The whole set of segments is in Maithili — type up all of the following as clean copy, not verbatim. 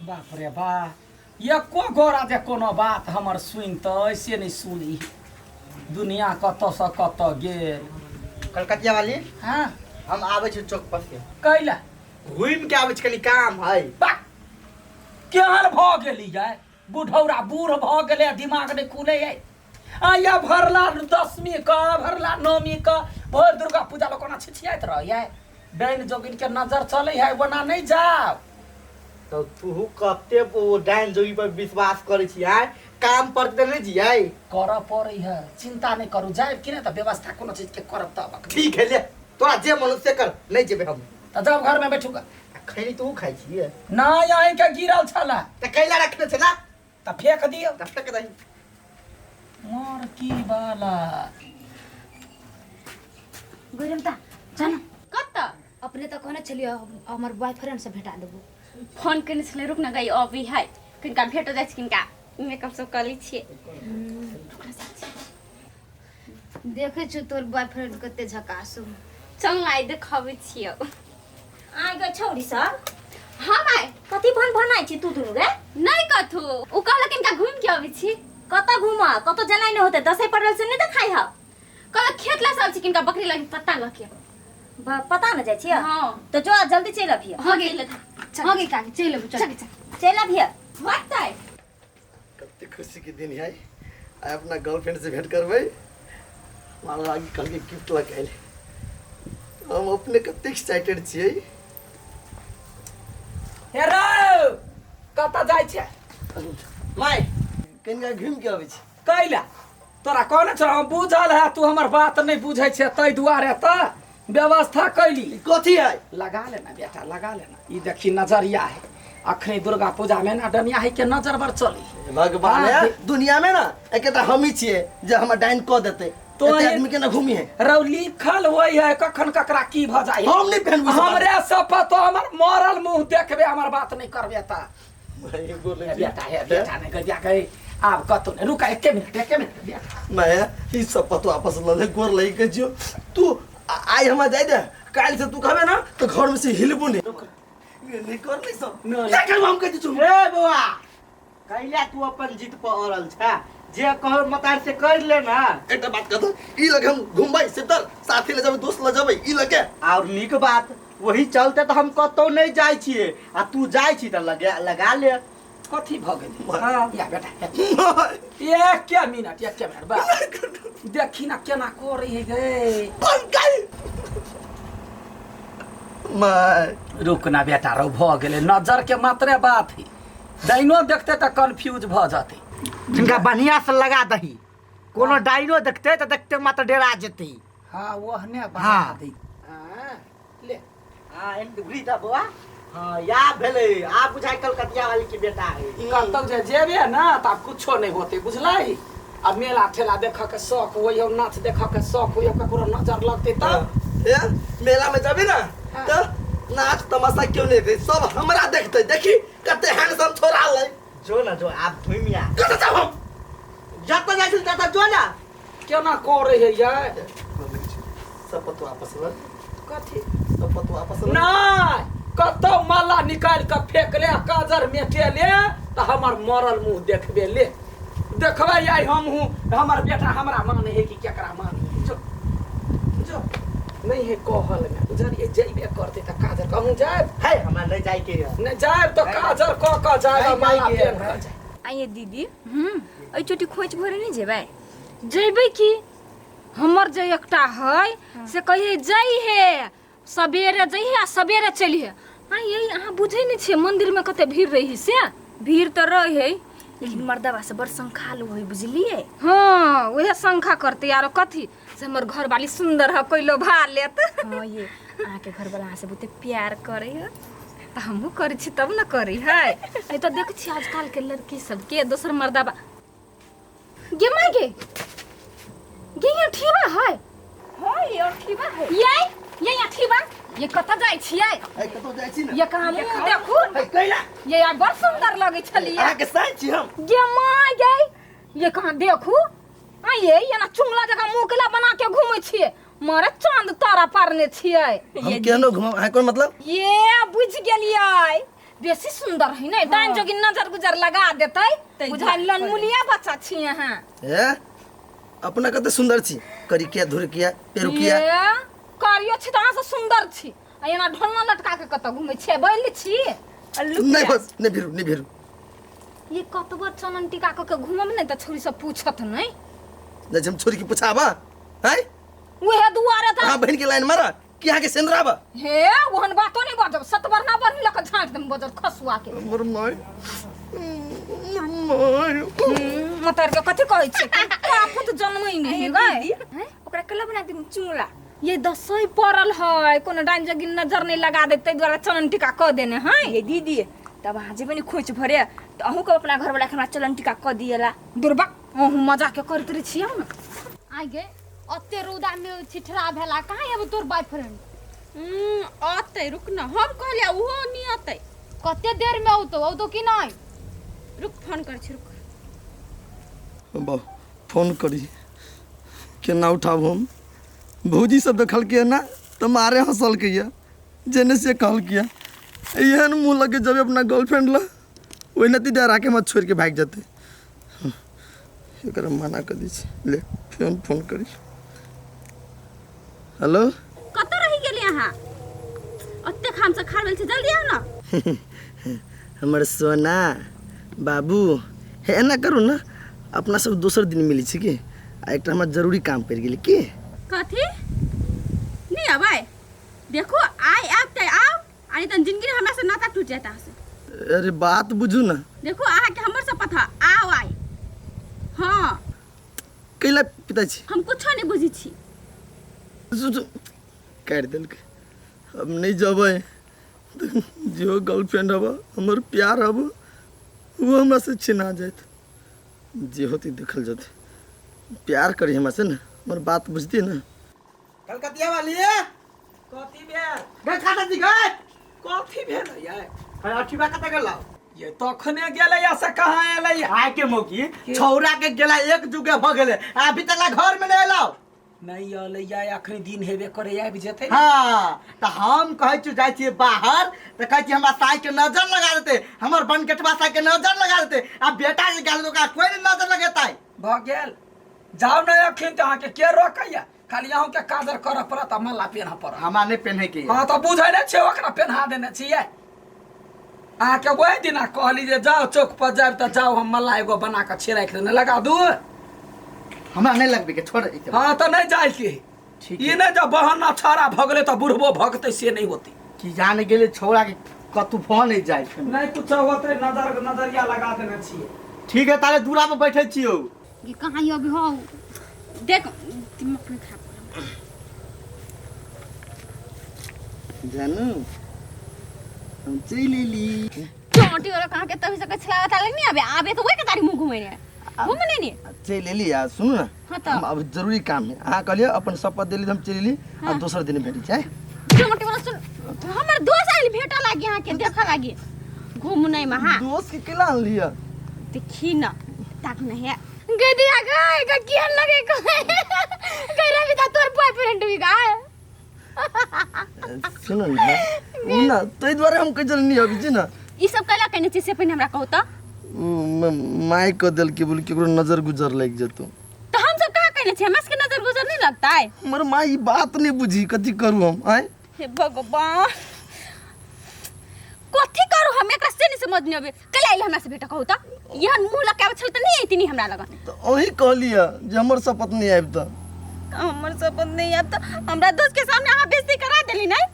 बाप रे बा, एको गोरा जे कोनो बात हमर सुनतै से नहि सुनी। दुनिया कतऽसँ कतऽ गेल। कलकतिया वाली। हाँ। हम आबै छी चौक पर से। कैला? घूमि के आबै छी, कनी काम है। बा, केहन भऽ गेली जाय बुढ़ौरा, बूढ़ भऽ गेलै, दिमाग नहि खुलै है। आ भरला दशमी के, भरला नवमी के, भरि दुर्गा पूजा लोक कोना छिछियाइत रहै, डाइन जोगिन के नजर चलै है, ओना नहि जाओ। तऽ तू कते ओ डाइन जोगी पर विश्वास करै छी आय? काम पर तऽ नहि जियै। करऽ पड़ै है, चिंता नहि करू, जायब कि नहि तऽ व्यवस्था कोनो चीज के करब तब अखन। ठीक है, ले तोरा जे मन से कर, नहि जेबै हम। तऽ जाउ घर में बैठू गा। आ खैनी तू खाइ छियै? नहि, अहीं के गिरल छलै। तऽ कैला रखने छला? तऽ फेंक दियौ। तऽ फेंक दही। मोर की बाला। गोरमता जाना। कतऽ? अपने तऽ कहने छलियै हमर बॉयफ्रेंड से भेटा देबो। फोन केने छलै, रुक न गई अभी है, किनका भेटो जाइ छै, किनका मेकअप सब कऽ लै छियै, रुक न जाइ छियै। देखै छियौ तोर बॉयफ्रेंड कते झकास हौ। चल न आइ देखबै छियौ। आइ गे छौड़ी सब। हाँ माय। कथी भन भनाइ छी तू दुनू गे? नहीं कथू, उ कहलक किनका घूम के अबै छी। कतऽ घूम? कतऽ जेनाइ नहि होतै, दसै पड़ल से नहि देखाइ हौ। कहलक खेत ला सब छी, किनका बकरी लगे पत्ता लके। पता न जाइ छियै? हाँ। तऽ जो जल्दी चलि अबिहे। हाँ गेल। हाँ गे काकी, चलि अबू, चल। चल चल। चलि अबिहे। होतै। कते खुशी के दिन है आइ, अपना गर्लफ्रेंड से भेंट करबै। हमरा लागी कहलकै गिफ्ट लऽ के आयल, हम अपने कते एक्साइटेड छियै। हे रौ, कतऽ जाइ छै? माय, कनिका घुमि के अबै छी। कैला? तोरा कहने छौ, हम बुझल है तू हमर बात नहि बुझै छै, ताहि दुआरे तऽ व्यवस्था कैली। ई कथी है? लगा लेना बेटा, लगा लेना। ई देखी नजरिया है, अखनी दुर्गा पूजा में ना डनिया है के नजर बर चली। भगवान हाँ, है दुनिया में ना एकेटा हम ही छियै जे हमर डाइन कऽ देतै। तो एते आदमी के ना घूमी है। रौ, लिखल होई है कखन ककरा की भऽ जाइ। हम नहीं पहनबो सब। हमरे सब तो हमर मरल मुंह देखबे, हमर बात नहीं करबे तऽ। भाई, बोले हे बेटा, हे बेटा, नहीं गया गई आब कतौ नहीं, रुका एके मिनट, एके मिनट बेटा। मैं ई सब पतो आपस लले गोर लगी के जियो तू आइ हमरा जाय दे, काल्हि से तू कहबे ना तो घर में से हिलबो नहीं। ये नहीं कर नहीं सब। नहीं। क्या करबो हम कह छु। ए बौआ, कैला तू अपन जिद पर अड़ल छा? जे कहो मतार से कर ले ना। एकटा बात कह दो, ई लगे हम घुमबै से तर साथी ले जेबै, दोस्त ले जेबै ई लगे। और नीक बात, वही चलते तऽ हम कतौ नहीं जाइ छियै आ तू जाइ छी तऽ लगा लगा ले। कथी भऽ गेलै? हाँ। या बेटा, या। एके मिनट, एके मिनट, बा देखी ना केना करै है गे। माय। रुक ना बेटा, रौ भऽ गेलै, नजर के मात्रे बात है, डाइनो देखते तऽ कंफ्यूज भऽ जेतै। जिनका बढ़िया से लगा दही, कोनो डाइनो देखते तऽ देखते मात्र डेरा जेतै। हाँ, ओहने बना हाँ। दै। हाँ, ले। हाँ, एन घुरी दा बौआ। हाँ, या भेलै, आब बुझाइ कलकतिया वाली के बेटा है। कतौ जे जेबे ना तऽ आब कुछो नहि होतै, बुझलै? आ मेला ठेला देखऽ के शौक होइ हौ, नाच देखऽ के शौक होइ हौ, ककरो नजर लगतै तब। ए, मेला में जाबी ना तो नाच तमाशा क्यों नहीं देखते, सब हमरा देखते, देखी कते हैंडसम छोरा लै। जो ना जो, आब घुमि आ। कतऽ जाब हम? जतऽ जाइ छी ततऽ जो ना। केना करै है यार? सब पतो आपस में। कथी? सब पतो आपस में। नहि, कतौ माला निकालि कऽ फेंक ले, काजर मेटे ले तऽ हमर मरल मुँह देखबे ले, देखबै आइ हमहूँ, हमर बेटा हमरा माने है कि केकरा माने है। जो जो नहीं है कहल में, बुझलियै? जैबे करतै तऽ काजर कहूँ जायब। है, हमरा नहीं जाय के है। नहि जायब तऽ काजर कऽ कऽ जायब आ नहि माला जायके है। पेन्ह कऽ जायब। आइए दीदी, एहि चोटी खोंइछ भरे नहि जेबै? जैबै की, हमर जे एकटा है से कहिए जइहे सबेरे, जइहे आ सबेरे चलिहे। आ ये अहाँ बुझै नहि छियै मंदिरमे कते भीड़ रही से। भीड़ तऽ रहै, लेकिन मर्दबा से बड़ शंखालु है, बुझलियै? हाँ, उहे शंखा करतै आरो कथी से, हमर घरवाली सुंदर है, कोइ लोभा लेत। हाँ ये, अहाँके घरवाला अहाँ से बहुते प्यार करै है। तऽ हमहूँ करै छी तब ने करै है। नहीं तऽ देखै छी आजकल के लड़की सबके दोसर मर्दबा गे माय गे गे, यहाँ ठीबा है। हाँ ये और ठीबा है। ये यहाँ ठीबा, ये कतऽ जाइ छियै? ए, कतौ जाइ छी ना। ये कहाँ मुँह देखू। ए, कैला? ये आइ बड़ सुंदर लगै छलियै। अहाँके साइ छी हम। गे माय गे, ये कहाँ देखू। आ ये एना चुंगला जकाँ मुँह केला बना के घूमै छियै, मारे चांद तारा पारने छियै। हम केहनो घुमब, अहाँ कोन मतलब? ये बुझि गेलियै, बेसी सुंदर है ने डाइन जोगिन नजर गुजर लगा देतै तै बुझाइ दुआरे लनमुलिया बच्चा छी अहाँ ए अपना कते सुंदर छी करिकिया धुरकिया पेरुकिया ये करियो छी तऽ अहाँ से सुंदर छी आ एना ढोलना लटका के कतऽ घुमै छियै बैल छी नहीं बस नहीं भिरू नहीं भिरू ये कतबो चनन टीका कऽ के घुमब ने तऽ छोरी सब पूछत नहि नहीं हम छोरी के पुछाबा हैं उहे दुआरे तऽ अहाँ बहन के लाइन मारा कि अहाँ के सेंदराबा हे ओहन बातो नहि बजब सतबरना बरनी लऽ कऽ झाँटि देम बजब खसुआ के हमर माय हमर माय मतर के कथी कहै छै कापुत जन्मै नहि गै ओकरा केला बना दी चुंगला ये दसई पड़ल है कोनो डाइन जोगिन नजर नहीं लगा दे ताहि दुआरे चनन टीका कऽ देने है ये दीदी तब अहाँ जेबै ने खोइच भरे तऽ अहूँके अपना घरवला के हमरा चलन टीका कऽ दिएला दुर्बा अहूँ मजा के करैत रहै छियै ने आइ गे ओते रौदा में छिठरा भेला कहाँ हेबो तोर बॉयफ्रेंड अतै रुक न हम कहलियै ओहो नहीं अतै कते देर में औतो औतो कि नहीं रुक फोन कर छी रुक बा फोन करी केना उठाबू हम भौजी सब देखलकै ना तऽ मारे हंसलकै यऽ जेने से कहलकै एहन मुँह लगे जब अपना गर्लफ्रेंड ला ओहिना ती डरा के मत छोड़ के भागि जेतै एकरा मना कर दै छी ले फेर फोन करी हेलो कतऽ रहि गेली अहाँ ओतेक हमसँ खार भेल छै जल्दी आउ ने हमर सोना बाबू हे एना करू ने अपना सब दोसर दिन मिलै छी की आ एकटा हमरा जरूरी काम पड़ि गेलै की कथी नहि अबै देखू आइ आयब तऽ आउ आ नहि तऽ जिंदगी हमरा से नाता टूट जायत अहाँ से अरे बात बुझू ने देखू अहाँके हमर से पता आउ आइ हाँ कैला पिताजी हम कुछो नहि बुझै छी काटि देलकै हम नहि जेबै जेहो गर्लफ्रेंड हब हमर प्यार हब ओ हमरा से छिना जायत जे होती देखल जेतै प्यार करी हमरा से ने हमर बात बुझती ने कलकतिया वाली कथी भेल गए खाता जी गए कथी भेल ये अरे अठीबा कतऽ गेलौ ये तखने गेलै या से कहाँ एलै या आय के मौकी छौरा के गेला एक जुगे भ गेले अभी तक ला घर में नहीं एलौ नहीं एलै या अखनी दिन हेबे करे आबि जेतै हाँ तऽ हम कहै छी जाइ छियै बाहर तऽ कहै छी हमरा साई के नजर लगा देतै हमर बनकटवा साई के नजर लगा देतै आ बेटा जे गेल ओकरा कोई नहीं नजर लगेतै भऽ गेल जाउ ने अखन तऽ अहाँके के रोकैया खाली अहूँके काजर करऽ पड़त आ माला पेन्हऽ पड़त हमरा नहि पेन्है के हाँ तऽ बुझै नहि छियै ओकरा पेन्हा देने छियै अहाँके ओहि दिना कहली जे जाउ चौक पर जायब तऽ जाउ हम मल्ला एगो बना कऽ छिड़ाकि देने लगा दू हमरा नहि लगबै के छोड़ ई हाँ तऽ नहि जाय के ठीक ई नहि जब बहाना छाड़ा भऽ गेलै तऽ बुढ़बो भगतै से नहि होतै कि जाने गेलै छौड़ा के कतू भऽ नहि जाइ छै नहि कुछो होतै नजर नजरिया लगा देने छियै ठीक है ताले दूरा पर बैठे छियौ ये कहाँ ये अभी हो देख दिमाग नहीं खराब कर जानू हम चलि एली चोटी वाला कहाँ के तभी से कछला बता नहीं आबे आबे तो वही के तारी मुंह घुमे ने घुमे नहीं ने चलि एली आ सुनू ने हाँ तऽ। हम अब जरूरी काम है अहाँ कहलियै अपन शपथ देली तऽ हम चलि एली आ दोसर दिन भेटै छै चोटी वाला सुन हमर दोस्त आइल भेटा लागी अहाँ के देखा लागी घूम नहीं में हाँ दोस्त के केला आनलियै देखी न ताक नहीं है गदिया गाय का केहन लगे गई रवि दा तोर बॉयफ्रेंड भी गाय सुनू ने उ ना ताहि दुआरे हम कहै छलियै नहि अबै छी ने ई सब कैला कहने छी से पहिने हमरा कहू तऽ उ माय कऽ देलकै बोल केकरो नजर गुजर लागि जेतौ तऽ हम सब कहाँ कहने छी हमरा सबके नजर गुजर नहीं लगता है हमर माय ई बात नहि बुझी कथी करू हम आँय हे भगवान कथी करू हम एकरा से नहीं समझ नहीं आबे कल आइल हमरा से भेट कहू तऽ एहन मुंह लग के आबै छल तऽ नहीं अइती नहीं हमरा लगन तऽ अहीं कहलियै जे हमर शपथ नहि आबि तऽ हमर शपथ नहीं आब तऽ हमरा दोस्त के सामने अहाँ बेइज्जती करा देली नहीं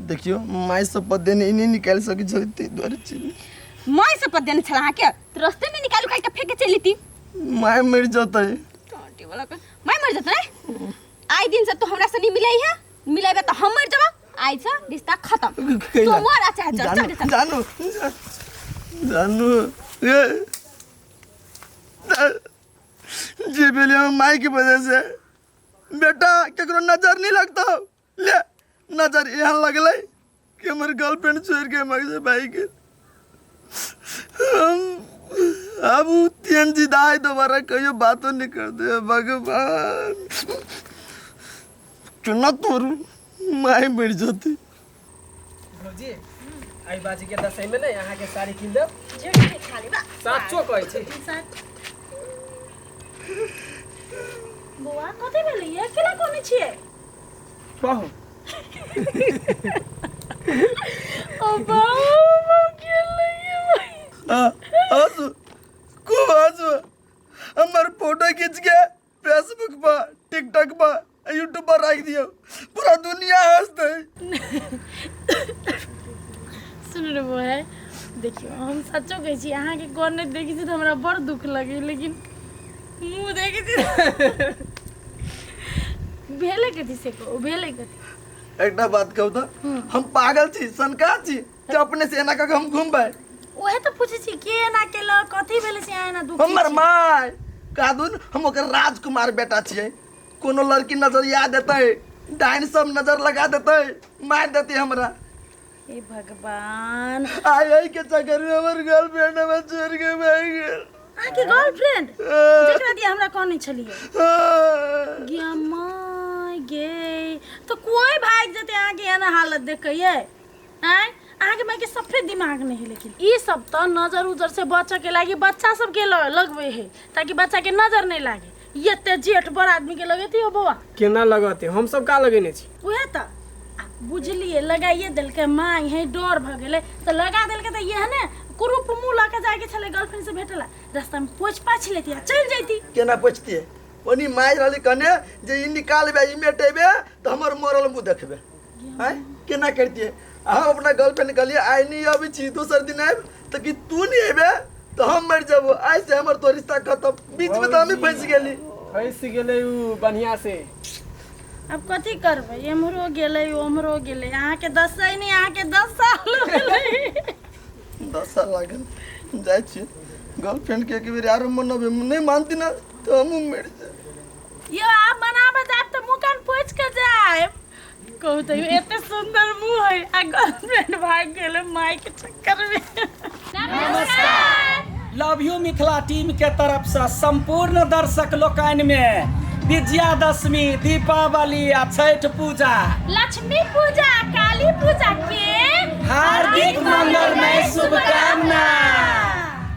देखियौ माय शपथ देने ई नहि निकालि सकै छलै ताहि दुआरे चलि माय शपथ देने छल अहाँके तऽ रस्ते में निकालि उकालि के फेंक के चलि ती माय मरि जेतै टोटी वाला के माय मर जतै नहीं आइ दिन से तो हमरा से नहीं मिलै है मिलेबे तऽ हम मर जबा आइ से रिश्ता खत्म कैला? तू मर आ चाहे जर जानू चल चल जानू जानू ए जे भेलै हमर माय के वजह से बेटा केकरो नजर नहीं लगता ले नजर एहन लगलै कि हमर गर्लफ्रेंड छोड़ के हमर से भागि गेल हम अब उ तेहन जिदा है दोबारा कहियो बातो नहीं कर दे भगवान केना तोरू माय मरि जेतै भौजी एहि बाजी के दसैँ में ने अहाँ के साड़ी कीन देब। झूठ के खाली बा। साचो कहै छी। बौआ कथी भेलै ये? केना कोने छियै? कहू। ओ बाबू हंसू, खूब हंसू। हमर फोटो खींच के फेसबुक पर, टिकटॉक पर, यूट्यूब पर राख दियो, पूरा दुनिया हंसते। सुन रे बौआ, देखियो हम सचो कहै छी, अहाँके कोन नहि देखै छी तऽ हमरा बड़ दुख लगै, लेकिन मुँह देखै छी भेलै कथी से कहू, भेलै कथी? एकटा बात कहू तऽ हम पागल छी, सनका छी जे अपने से एना कऽ के हम घुमबै? उहे तऽ पूछै छी, के एना केलक, कथी भेलै से अहाँ एना दुखी हमर छी? माय कादुन, हम ओकर राजकुमार बेटा छियै। कोनो लड़की नजरिया देतै, डाइन सब नजर लगा देतै, मारि देतै हमरा। हे भगवान, आइ एहि के चक्कर में हमर गर्लफ्रेंड हमरा छोड़ के भागि गेल। अहाँके गर्लफ्रेंड जकरा दिया हमरा कहने छलियै? गे माय गे, तऽ कोइ भागि जेतै अहाँके एना हालत देख के ये? आँय, अहाँके मायके सफे दिमाग नहि है। लेकिन ई सब तऽ नजर उजर से बचऽ के लागी बच्चा सबके लगबै है, ताकि बच्चा के नजर नहि लागे। एते जेठ बड़ आदमी के लगेती हो बौआ? केना लगते, हम सब का लगेने छी? उहे तऽ आ बुझलियै, लगाइए देलकै माय है, डर भऽ गेलै तऽ लगा देलकै। तऽ इएह ने कुरूप मुँह लऽ के जाइके छलै गर्लफ्रेंड से भेटला, रास्तामे पोछि पाछि लेती आ चलि जैती। केना पोछतियै? ओनी मारि रहली कने जे ई निकालबे, ई मेटेबे तऽ हमर मरल मुँह देखबे। आँय, केना करितियै? आ हम अपना गर्लफ्रेंड कहलियै आइ नहि अबै छी, दोसर दिन आबि। तऽ कि तू नहि अयबे तऽ हम मरि जेबो, आइ से हमर तोर रिश्ता खतम। बीच में तऽ हमही फंसि गेली। फंसि गेलै उ बढ़िया से। आब कथी करबै, एम्हरो गेलै ओम्हरो गेलै। अहाँके दसै नहि, अहाँके 10 साल हो गेलै। 10 साल लागल। जाइ छी गर्लफ्रेंड के एक बेर आरो मनबे, नहि मानती ना तऽ हमहूँ मरि जायब। यो आब मनाबऽ जायब तऽ मुँह कान पोछि कऽ जायब। कहू तऽ एते सुंदर मुँह है आ गर्लफ्रेंड भागि गेलै माय के चक्कर में। लव you Mithila team के तरफ से संपूर्ण दर्शक लोकनि में विजयादशमी, दीपावली आ छठ पूजा, लक्ष्मी पूजा, काली पूजा के हार्दिक मंगलमय शुभकामना।